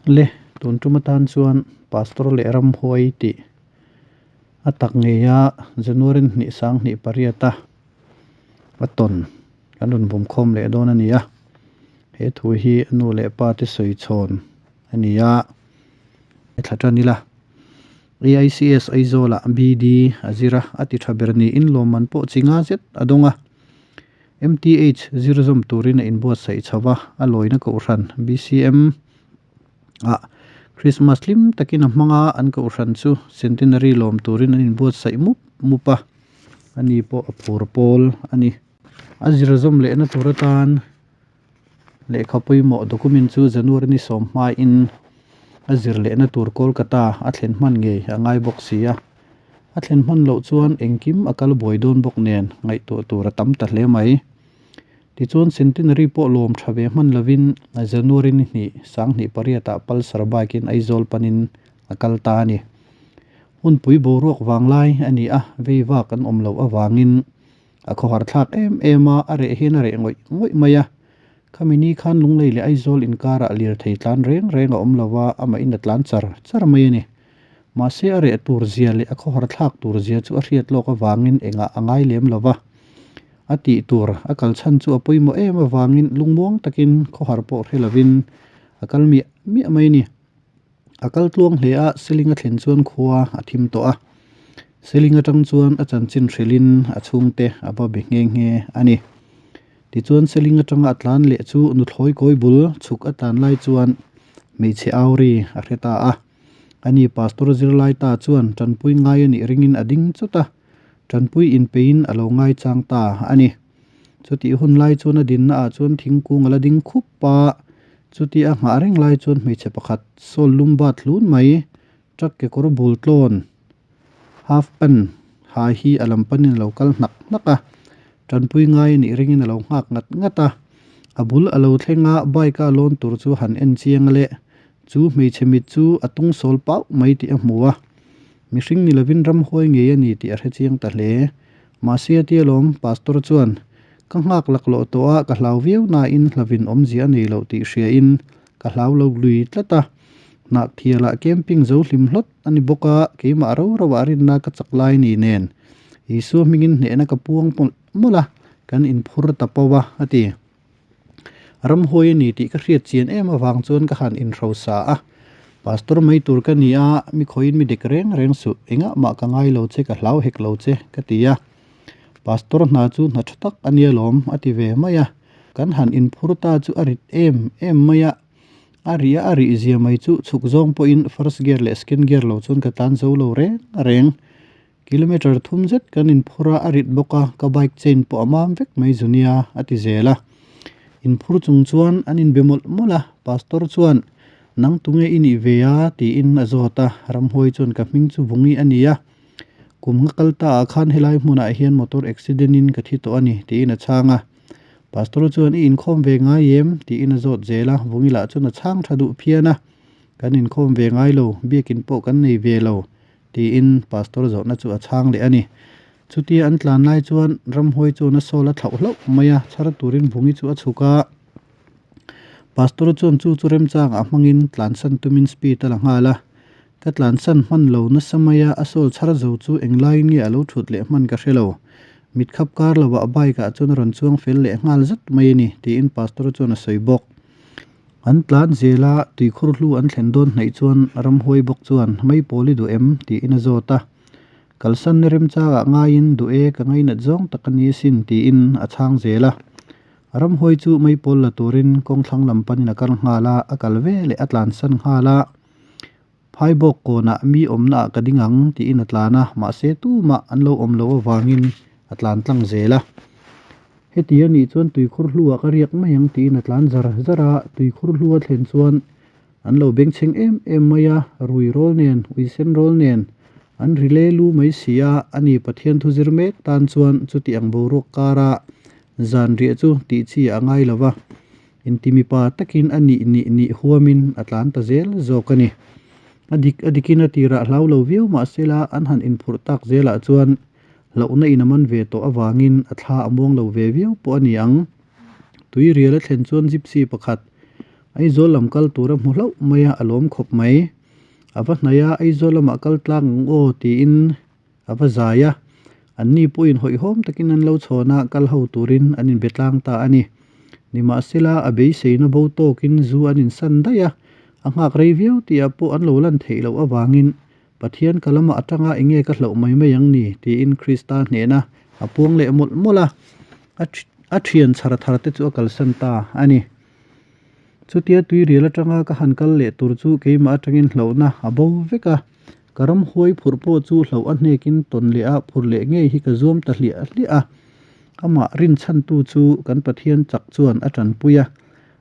Le, tun tum atan chuan Pastor leh Ramhuai tih a tak ngeia January hnih sang hnih pariata a tawn kan rawn vawm khawm leh dawn a ni a. He thu hi a nu leh pa te sawi chhawn a ni a, thla tan ila. AICS Aizawlah BD a zir a, a ti tha ber niin lawmman pawh chi nga zet a dawng a. MTH zir zawm turin a inbuatsaih chho a, a lawina kohhran BCM ah Krismas hlim takin a hmang a, an kohhran chu Centenary lawm turin an inbuatsaih mup mup a, ani pawh a phur pawl a ni. A zir zawm lehna tur atan lehkha pawimawh document chu January ni sawm hmain a zir lehna tur Kolkata a thlen hman ngei a ngai bawk si a. A thlen hman loh chuan engkim a kal buai dawn bawk nen ngaihtuah tur a tam ta hle mai. Tichuan Centenary pawh lawm tha ve hman lovin January ni hnih sanghnih pariatah Pulsar bike in Aizawl panin a kal ta a ni. Hunpui boruak vanglai a ni a, vei vak an awm loh avangin a khawhar thlak em em a, a reh hian a reh ngawih ngawih mai a. Khami ni khan Lunglei leh Aizawl inkarah lirthei tlan reng reng a awm lo a, amahin a tlan char char mai a ni. Mahse a reh tur zia leh a khawhar thlak tur zia chu a hriat lawk avangin engah a ngai lem lo va. A tih tur a kal chhan chu a pawimawh em avangin lungmuang takin khawhar pawh hre lovin a kal miah miah mai a ni. A kal tluang hle a, Seling a thlen chuan khua a thim tawh a. Seling atang chuan a chanchin hrilhin a chhungte a va be nghe nghe a ni. Tichuan Seling atanga a tlan leh chu nuthlawi kawi bul chhuk a tlan lai chuan hmeichhe auri a hre ta a. Ani pastor zirlai ta chuan tanpui ngai a nih ringin a ding chawt a, tanpui inpeiin a lo ngaichang ta a ni. Chutih hun lai chuan a dinna ah chuan thingkung a la ding khup a, chutia a nghah reng lai chuan hmeichhe pakhat sawl lum bat hlun mai, truck kekawr bul tlawn, half pant ha hi a lam panin a lo kal hnak hnak a, tanpui ngai a nih ringin a lo nghak ngat ngat a. A bul a lo thleng a, bike a lawn tur chu han en chiang a leh Chu hmeichhe mit chu a tung sawl pauh mai tih a hmu a, mihring ni lovin ramhuai ngei a ni tih a hre chiang ta hle. Mahse a tia lawm, Pastor chuan, Ka nghak laklawh tawh a, ka hlau viau nain hlavin awmzia a nei loh tih hriain ka hlau lo lui tlat a. Hnahthialah camping zo hlim hlawt a ni bawk a, keimah ro ro ah rinna ka chak lai ni nen Isua hmingin hnehna ka puang mawlh mawlh a, kan inphur ta pauh a, a ti. Ramhuai a ni tih ka hriat chian em avang chuan ka han inhrosa a, Pastor mai tur ka ni a, mi khawiin mi dek reng reng suh, engah mah ka ngai lo che, ka hlau hek lo che, ka ti a. Pastor hna chu hna tha tak a nia lawm, a ti ve mai a. Kan han inphur ta chu a rit em em mai a, a rih a a rih zia mai chu chhuk zawng pawhin first gear leh second gear lo chuan ka tlan zo lo reng reng. Kilometre thum zet kan inphur a, a rit bawk a, ka bike chain pawh a mam vek mai zu nia, a ti zel a. Inphur chung chuan an inbe mawlh mawlh a, Pastor chuan, Nang tunge i nih ve a? tiin a zawt a, Ramhuai chuan ka hming chu Vungi a ni a, kum nga kal ta ah khan helai hmunah hian motor accident in ka thi tawh a ni, tiin a chhang a. Pastor chuan, I inkhawm ve ngai em? tiin a zawt zel a, Vungi lah chuan a chhang tha duh phian a, Kan inkhawm ve ngai lo, biakin pawh kan nei ve lo, Tiin pastor zawhna chu a chhang leh a ni. Chutia an tlan lai chuan ramhuai chuan a sawl a thlauh hlauh mai a, chhar turin Vungi chu a chhuk a. Pastor chuan chu chu remchangah hmangin tlansan tumin speed a la nghal a. Ka tlansan hman lo nasa mai a, a sawl chhar zo chu englaiin nge a lo thut leh hman ka hre lo. Mit khap kar lovah bike ah chuan a rawn chuang fel leh nghal zat mai a ni, tiin pastor chuan a sawi bawk. An tlan zel a, tuikhur hlu an thlen dawn hnaih chuan ramhuai bawk chuan Mai pawl i duh em? tiin a zawt a. Kalsan na remchangah ngaiin duh e ka ngainat zawng tak a ni asin tiin a chhang zel a. Ramhuai chu mai pawl la turin kawngthlang lam panin a kal nghal a, a kal ve leh a tlansan nghal a. Phaibawk kawnah mi awmna ah ka ding ang tiin a tlan a, mahse tumah an lo awm loh avangin a tlan tlang zel a. Heti a nih chuan tuikhur hluah ka riak mai ang tiin a tlan zar zar a, tuikhur hlu a thlen chuan an lo bengchheng em em mai a, rui rawl nen, uisen rawl nen an ri le lu mai si a, ani Pathian thu zir mek tan chuan chuti ang boruak kara zan riah chu tih chi a ngai lo va. Inti mipa takin a nih nih nih huamin a tlan ta zel zawk a ni. A dik a dikin a tirah hlau lo viau mah sela an han inphurh tak zelah chuan hlauhna in a man ve tawh avangin a thla a muang lo ve viau pawh a ni ang. Tui rial a thlen chuan gypsy pakhat Aizawl lam kal tur a hmu hlauh mai a, a lawm khawp mai. A va hnaih a, Aizawl lamah kal tlang ang aw tiin a va zai a. Anni pawhin hawihhawm takin an lo chhawn a, kal ho turin an inbe tlang ta a ni. Nimahsela, a beiseina bo tawkin zu an insan daih a, a nghak rei viau tihah pawh an lo lan theih loh avangin Pathian ka lamah atanga enge ka hlauh mai mai ang ni? tiin Krista hnehna a puang leh mawlh mawlh a, a thian chhar thar te chu a kalsan ta a ni. Chutia tuirial atanga ka han kal leh tur chu keimah atangin hlauhna a bo vek a, ka ramhuai phurh pawh chu hlauh a hnekin tawn leh a phurh leh ngei hi ka zuam ta hliah hliah a. Amah rinchhantu chu kan Pathian chak chuan a tanpui a,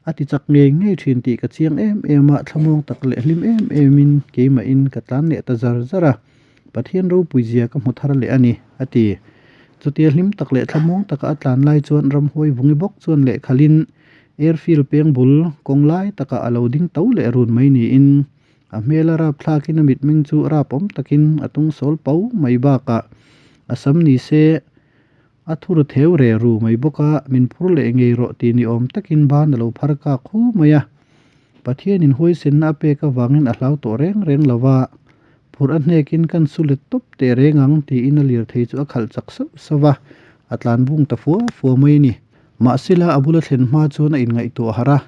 A ti chak ngei ngei thin tih ka chiang em em a, thlamuang tak leh hlim em emin keimahin ka tlan leh ta zar zar a, Pathian ropui zia ka hmu thar leh a ni, a ti. Chutia hlim tak leh thlamuang taka a tlan lai chuan ramhuai vungi bawk chuan lehkhalin airfield peng bul kawng lai takah a lo ding to leh run mai niin a hmel a rap thlakin a mitmeng chu rapawm takin a tung sawl pau mai bakah a sam ni se A thur theu re ru mai bawk a, min phur leh ngei rawh tih ni awm takin ban a lo phar kak hu mai a. Pathianin huaisenna a pek avangin a hlau tawh reng reng lo va, phurh a hnekin kan su let tawp teh reng ang tiin a lirthei chu a khalh chak sauh sauh va, a tlan bung ta fua fua mai a ni. Mahsela a bula thlen hma chuan a inngaihtuah harh a,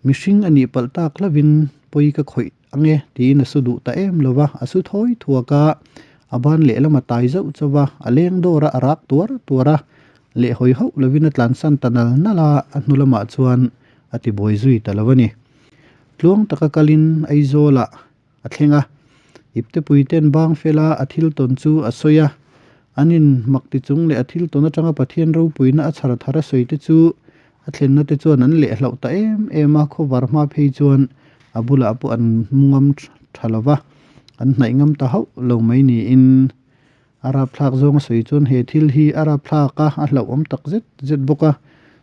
mihring a nih palh tak hlauhin pawi ka khawih Ange, tiin a su duh ta em lo va, a su thawi thuak a, a ban lehlam a tai zauh chauh a, a leng dawr a, a rak tuar tuar a, leh hawi hauh lovin a tlansan ta nal nal a, a hnu lamah chuan a ti buai zui ta lo a ni. Tluang taka kalin Aizawlah a thleng a, Iptepui ten bang fela a thil tawn chu a sawi a, an in mak ti chung leh a thil tawn atanga Pathian ropuina a chhar thar a sawi te chu A thlenna te chuan an leh hlauh ta em em a, khawvar hma phei chuan a bulah pawh an mu ngam tha lo va, an hnaih ngam ta hauh lo mai niin a rapthlak zawng a sawi chuan he thil hi a rapthlak a, a hlauhawm tak zet zet bawk a.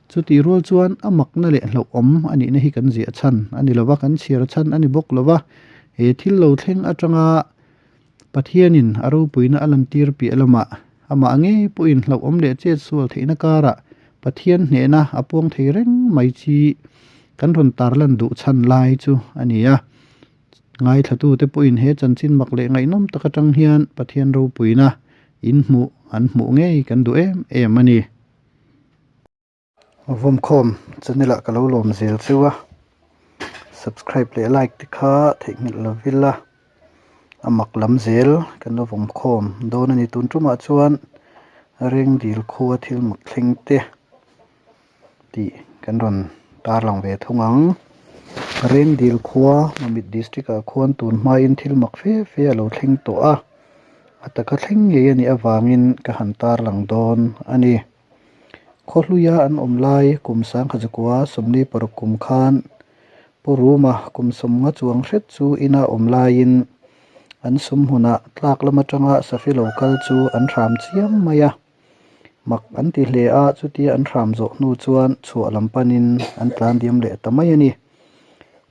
Chutih rual chuan a makna leh hlauhawm a nihna hi kan ziah chhan a ni lo va, kan chhiar chhan a ni bawk lo va, he thil lo thleng atanga Pathianin a ropuina a lantir piah lamah amah ngei pawhin hlauhawm leh chet sual theihna karah Pathian hnehna a puang thei reng mai chi kan rawn tarlan duh chhan lai chu a ni a. Ngaithlatute pawhin he chanchin mak leh ngaihnawm tak atang hian Pathian ropuina in hmuh an hmuh ngei kan duh em em a ni. Vawmkhawm channel ah ka lo lawm zel cheu a, subscribe leh like te kha theihnghilh lo vil a, a mak lam zel kan lo vawmkhawm dawn a ni. Tun tumah chuan Rengdil khua thil mak thleng te tih kan rawn tarlang ve thung ang. Rengdil khua Mamit district ah khuan tun hmain thil mak fe fe a lo thleng tawh a, a taka thleng ngei a nih avangin ka han tarlang dawn a ni. Khawhluia an awm lai kum sangkhatzakua sawmli paruk kum khan Pu Ruma kum sawmnga chuang hret chu ina awm laiin an sum hmunah tlak lam atanga safi lo kal chu an hram chiam mai a. Mak an ti hle a, chutia an hram zawh hnu chuan chhuah lam panin an tlan diam leh ta mai a ni.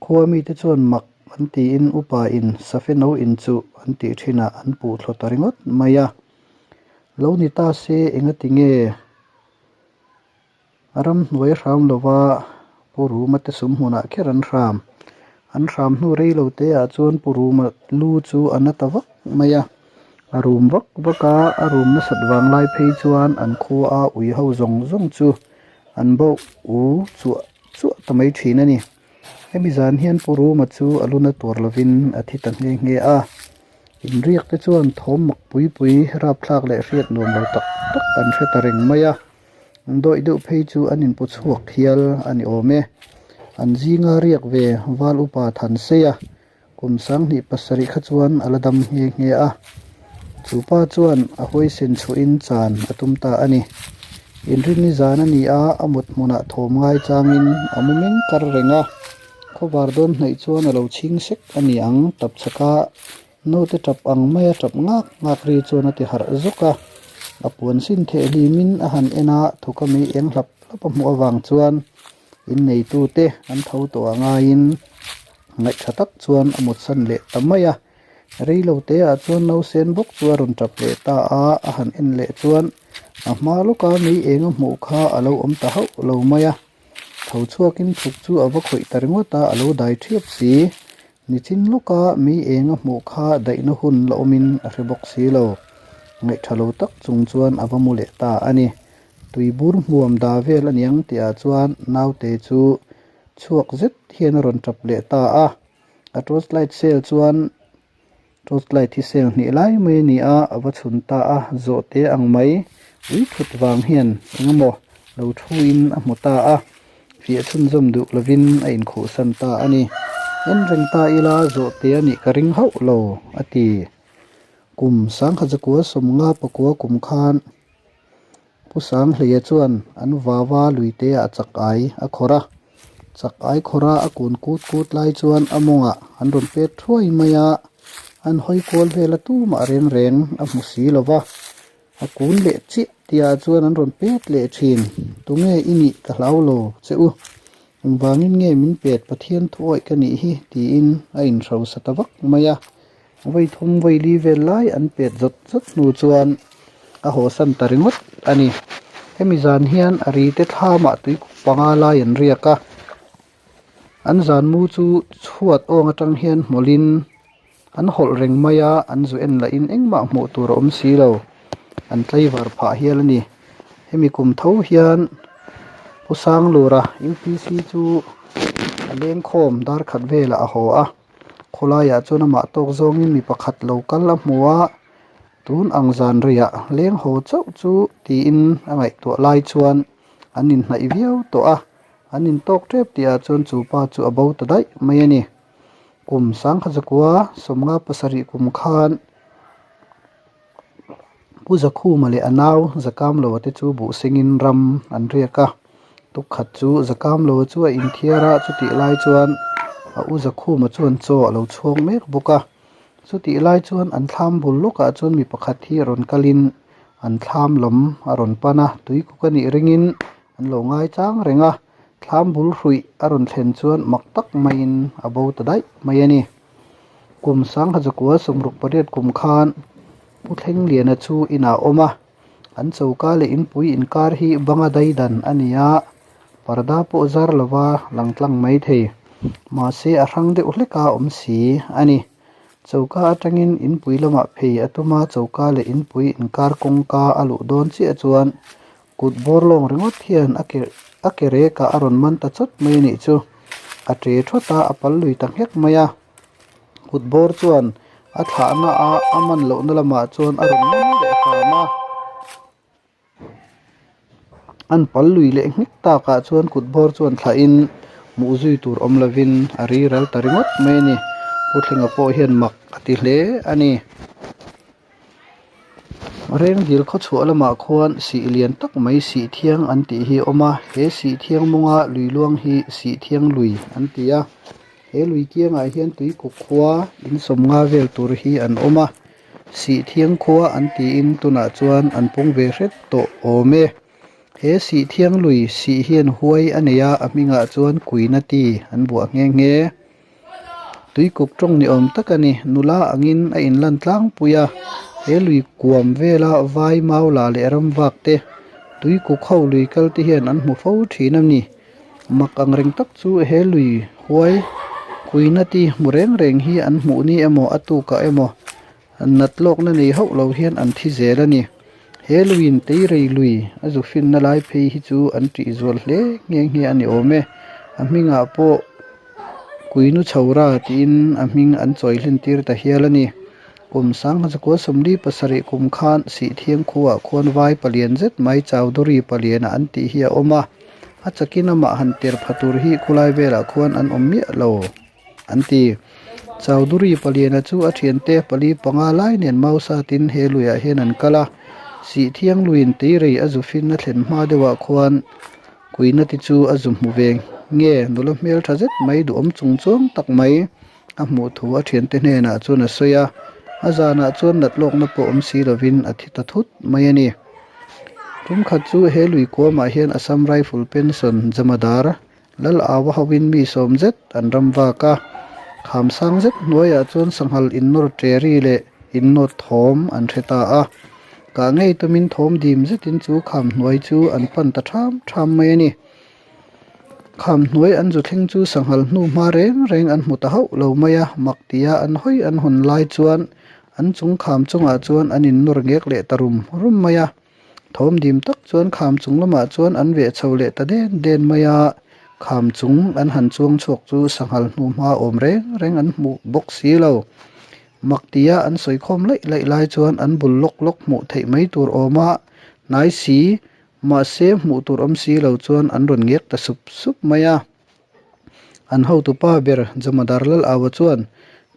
Khua mite chuan mak an tiin upa in safi no in chu an tih thinah an puh thlaw ta ringawt mai a. Lo ni ta se engati nge a ramhnuai a hram lova Pu Ruma te sum hmunah kher an hram. An hram hnu rei lo te ah chuan Pu Ruma lu chu a na ta vak mai a, a rum vak vak a, a rum nasat vang lai phei chuan an khua a ui ho zawng zawng chu an bauh u chuah chuah ta mai thin a ni. Hemi zan hian Pu Ruma chu a lu na tuar lovin a thi ta nghe nghe a. Inriak te chuan thawm mak pui pui rapthlak leh hriat nuam lo tak tak an hre ta reng mai a, an dawih deuh phei chu an inpu chhuak hial a ni awm e. An zinga riak ve Val Upa Thansei a, kum sanghnih pasarih kha chuan a la dam nghe nghe a. Chu pa chuan a huaisen chhuahin chan a tum ta a ni. Inrinni zan a ni a, a mut hmunah thawm ngai changin a mu meng kar reng a. Khawvar dawn hnaih chuan a lo chhing sek a ni ang, tap chhaka naute tap ang maia tap ngak ngak ri chuan a ti harh zawk a. A puan sin theh hlimin a han en a, thuka mei eng hlap hlap a hmuh avang chuan inneitute an tho tawh a ngaiin ngaihṭha tak chuan a mutsan leh ta mai a. Rei lo te ah chuan nausen bawk chu a rawn tap leh ta a, a han en leh chuan a hma lawka mei eng a hmuh kha a lo awm ta hauh lo mai a. Tho chhuakin thuk chu a va khawih ta ringawt a, a lo dai ṭhiap si. Nichin lawka mei eng a hmuh kha daihna hun la awmin a hre bawk si lo. Ngaihṭha lo tak chung chuan a va mu leh ta a ni. Tuibur hmuam da vel a niang tihah chuan naute chu chhuak zet hian a rawn ṭap leh ta a. A torch light cell chuan Torch light hi cell hnih lai mai a ni a, a va chhun ta a, zawhte ang mai ui thut vang hian engemaw lo thuin a hmu ta a, fiah chhunzawm duh lovin a inkhuhsan ta a ni. En reng ta ila zawhte a nih ka ring hauh lo, a ti. Kum sangkhat zakua sawmnga pakua kum khan Pu Sanghleia chuan an vava luite ah chak ai a khawrh a, chak ai khawrh a a kun kut kut lai chuan a mawngah an rawn pet thuai mai a, an hawi kual vel a tumah reng reng a hmu si lo va, a kun leh chiah tihah chuan an rawn pet leh thin, tunge i nih ka hlau lo che u, engvangin nge min pet Pathian thuawih ka nih hi tiin a inhrosa ta vak mai a. Vawi thum vawi li vel lai an pet zawt zawt hnu chuan a hawsan ta ringawt a ni. Hemi zan hian a ri te thlamah tui panga lai an riak a, an zan mu chu chhuat awng atang hian hmawlhin an hawlh reng mai a, an zu en lahin engmah hmuh tur a awm si lo, an tlaivar phah hial a ni. Hemi kum tho hian Pu Sanglura UPC chu a lengkhawm dar khat velah a haw a. Khawlaiah chuan amah tawk zawngin mi pakhat lo kal a hmu a, tun ang zan reiah leng haw chauh chu tiin a ngaihtuah lai chuan an inhnaih viau tawh a, an intawk tep tihah chuan chu pa chu a bo ta daih mai a ni. Kum sangkhat zakua sawmnga pasarih kum khan Pu Zakhuma leh a nau Zakamloa te chu buh sengin ram an riak a, tukhat chu Zakamloa chu a inthiar a, chutih lai chuan a u Zakhuma chuan chaw a lo chhuak mek bawk a, chutih lai chuan an thlam bul lawkah chuan mi pakhat hi a rawn kalin an thlam lam a rawn pan a, tuikuk a nih ringin an lo ngaichang reng a, thlam bul hruih a rawn thlen chuan mak tak maiin a bo ta daih mai a ni. Kum sangha zakua sawmruk pariat kum khan Pu Thlengliana chu inah a awm a, an choka leh inpui inkar hi banga daidan a ni a, parda pawh zar lova lang tlang mai thei. Mahse a hrang deuh hlek a awm si a ni. Choka atangin inpui lamah phei a tum a, choka leh inpui inkar kawngka a luh dawn chiah chuan Kut bawr lawng ringawt hian a ke a ke rekah a rawn man ta chawt mai a nih chu. A ṭe thawt a, a pal lui ta nghek mai a. Kut bawr chuan a thlahna a a man lohna lamah chuan a rawn man leh hram a. An pal lui leh nghek takah chuan kut bawr chuan thlahin hmuh zui tur awm lovin a ri ral ta ringawt mai a ni. Pu Thlenga pawh hian mak a ti hle a ni. Rengdil khawchhuah lamah khuan sih lian tak mai sih thiang an tih hi a awm a he sih thiang mawnga lui luang hi sih thiang lui an ti a he lui kiangah hian tuikuk khua in sawmnga vel tur hi an awm a sih thiang khua an tiin tunah chuan an pawng ve hret tawh awm e he sih thiang lui sih hian huai a nei a a hmingah chuan kuina ti an buah nghe nghe. Tuikuk tawng ni awm tak a ni. Nula angin a inlan tlangpui a, he lui kuam vela vai mau la leh ram vak te, tuikuk ho lui kal te hian an hmu fo thin a ni. Mak ang reng tak chu he lui huai kuina ti hmu reng reng hi an hmuh ni emaw a tukah emaw nat lawkna nei hauh lo hian an thi zel a ni. He luiin teirei lui a zu finna lai phei hi chu an tih zual hle nghe nghe a ni awm e. A hmingah pawh Kuinu Chhora tiin a hming an chawi hlen tir ta hial a ni. Kum sangha zakua sawmli pasarih kum khan Sihthiang khuaah khuan vai palian zet mai Chowdhury paliana an tih hi a awm a. A chakin amah han tir pha tur hi khulai velah khuan an awm miah lo. An ti. Chowdhury paliana chu a thiante pali panga lai nen Mausa tin he luiah hian an kal a. Sihthiang luiin teirei a zu fin a thlen hma deuhah khuan Kuina te chu a zu hmu ve nge nula hmel tha zet mai duhawm chung chuang tak mai a hmuh thu a thiante hnenah chuan a sawi a. A zanah chuan nat lawkna pawh awm si lovin a thi ta thut mai a ni. Tumkhat chu he lui kuamah hian Assam Rifle Pension Jamadar Lal Aua hoin mi sawm zet an ram vak a, kham sang zet hnuaiah chuan sanghal innawr ṭeri leh innawt thawm an hre ta a. Kah ngei tumin thawm dim zetin chu kham hnuai chu an pan ta ṭham ṭham mai a ni. Kham hnuai an zu thleng chu sanghal hnu hma reng reng an hmu ta hauh lo mai a, mak tia an hawi an hawn lai chuan an chung kham chungah chuan an innawr ngek leh ta rum rum mai a. Thawm dim tak chuan kham chung lamah chuan an veh chho leh ta den den mai a, kham chung an han chuang chhuak chu sanghal hnu hma awm reng reng an hmuh bawk si lo. Mak tia an sawi khawm laih laih lai chuan an bul lawk lawk hmuh theih mai tur awm a, hnai si Mahse, hmuh tur awm si lo chuan an rawn ngek ta sup sup mai a. An hotupa ber Jamadar Lal Awa chuan,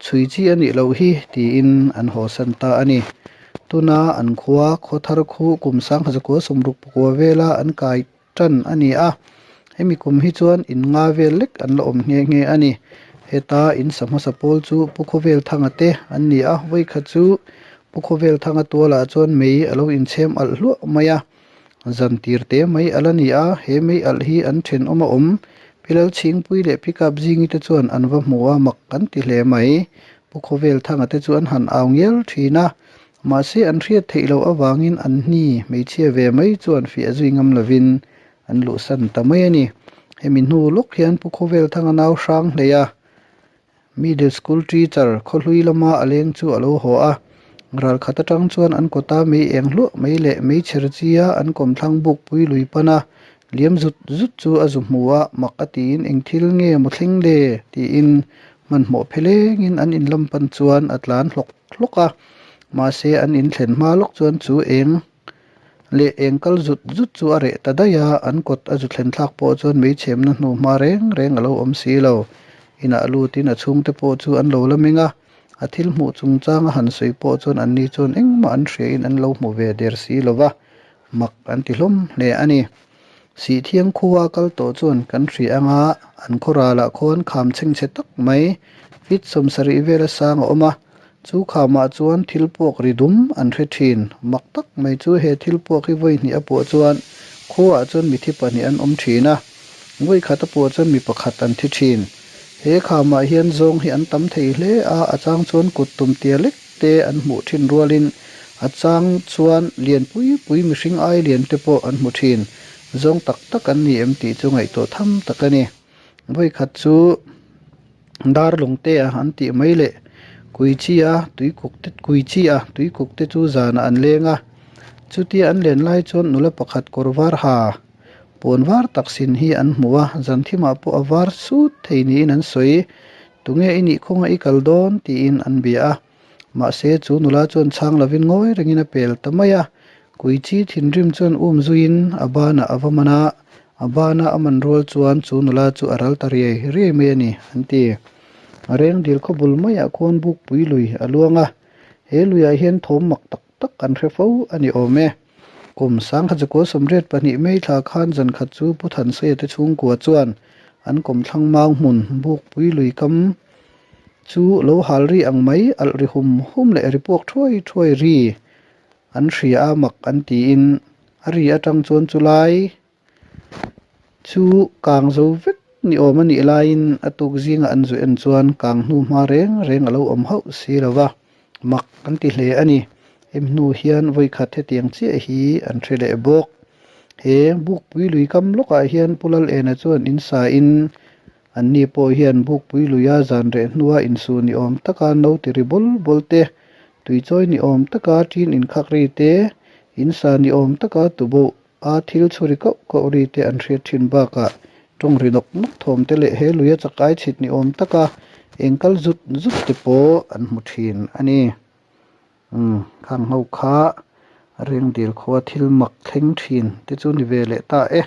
Chhui chi a nih loh hi, tiin an hawsan ta a ni. Tuna an khua, Khawthar khu kum sangha zakua sawmruk pakua vela an kai tan a ni a. Hemi kum hi chuan in nga vel lek an la awm nghe nghe a ni. Heta in sa hmasa pawl chu Pu Khawvel Thanga te an ni a, vawikhat chu Pu Khawvel Thanga tualah chuan mei a lo inchhem alh hluah mai a, zan tir te mai a la ni a, he mei alh hi an thenawm a awm. Pi Lalchhingpui leh Pi Kapzingi te chuan an va hmu a, mak kan ti hle mai. Pu Khawvel Thanga te chu an han au ngial thin a, mahse an hriat theih loh avangin an hni hmeichhia ve mai chuan fiah zui ngam lovin an luhsan ta mai a ni. Hemi hnu lawk hian Pu Khawvel Thanga nau hrang hlei a, Middle school teacher khawhlui lama a leng chu a lo haw a, ral khat atang chuan an kawta mei eng hluah mai leh mei chher chia an kawmthlang buk pui lui pan a, liam zut zut chu a zu hmu a, mak a tiin eng thil nge maw thleng le? tiin hmanhmawh phelengin an in lam pan chuan a tlan hlawk hlawk a, mahse an in thlen hma lawk chuan chu eng leh eng kal zut zut chu a reh ta daih a, an kawt a zu thlen thlak pawh chuan mei chhemna hnu hma reng reng a lo awm si lo. Inah lutin a chhungte pawh chu an lo la meng a, a thil hmuh chungchang a han sawi pawh chuan anni chuan engmah an hriain an lo hmu ve der si lo va, mak an ti hlawm hle a ni. Sihthiang khua kal tawh chuan kan hria anga an khaw ralah khawn kham chhengchhe tak mai feet 70 vela sang a awm a, chu khamah chuan thil puak ri dum an hre thin. Mak tak mai chu he thil puak hi vawi hnih a puah chuan khuaah chuan mithi pahnih an awm thin a, vawi khat a puah chuan mi pakhat an thi thin. He khamah hian zawng hi an tam thei hle a, a chang chuan kut tum tia lek te an hmuh thin rualin a chang chuan lian pui pui mihring ai lian te pawh an hmu thin. Zawng tak tak an ni em tih chu ngaihtuah tham tak a ni. Vawikhat chu dar lung te a an tih mai leh kui chi a tui kuk te kui chi a tui kuk te chu zanah an leng a. Chutia an len lai chuan nula pakhat kawr var ha puan var tak sin hi an hmu a, zan thimah pawh a var sut thei niin an sawi. Tunge i nih khawnga i kal dawn? tiin an bia a. Mahse, chu nula chuan chhang lovin ngawi rengin a pel ta mai a. Kuichi thinrim chuan um zuiin a banah a va man a, a bana a man rual chuan chu nula chu a ral ta riai riai mai a ni, an ti. Reng dil khaw bul maiah khuan bukpui lui a luang a, he luiah hian thawm mak tak tak an hre fo a ni awm e. Kum 1982 May thla khan zan khat chu Pu Thanseia te chhungkua chuan an kawmthlang mau hmun bukpui lui kam chu lo hal ri ang mai alh ri hum hum leh ri puak thuai thuai ri an hria a mak an tiin a ri atang chuan chulai chu kang zo vek ni awm a nih laiin a tuk zinga an zu en chuan kang hnu hma reng reng a lo awm hauh si lo va, mak an ti hle a ni. Hemi hnu hian vawikhat hetiang chiah hi an hre leh bawk. He bukpui lui kam lawkah hian Pu Lalena chuan in sa in Anni pawh hian bukpui luia zan reh hnua insu ni awm taka no ti ri bawl bawl te, tuichawi ni awm taka ṭin inkhak ri te, insa ni awm taka tuboh a thil chhuri koh koh ri te an hriat ṭhin bakah ṭawng ri nawk nawk thawm te leh he luia chakai chhit ni awm taka eng kal zut zut te pawh an hmu ṭhin a ni. Umm, khang ho kha rengdil khua thil mak thleng ṭhin te chu ni ve leh ta e.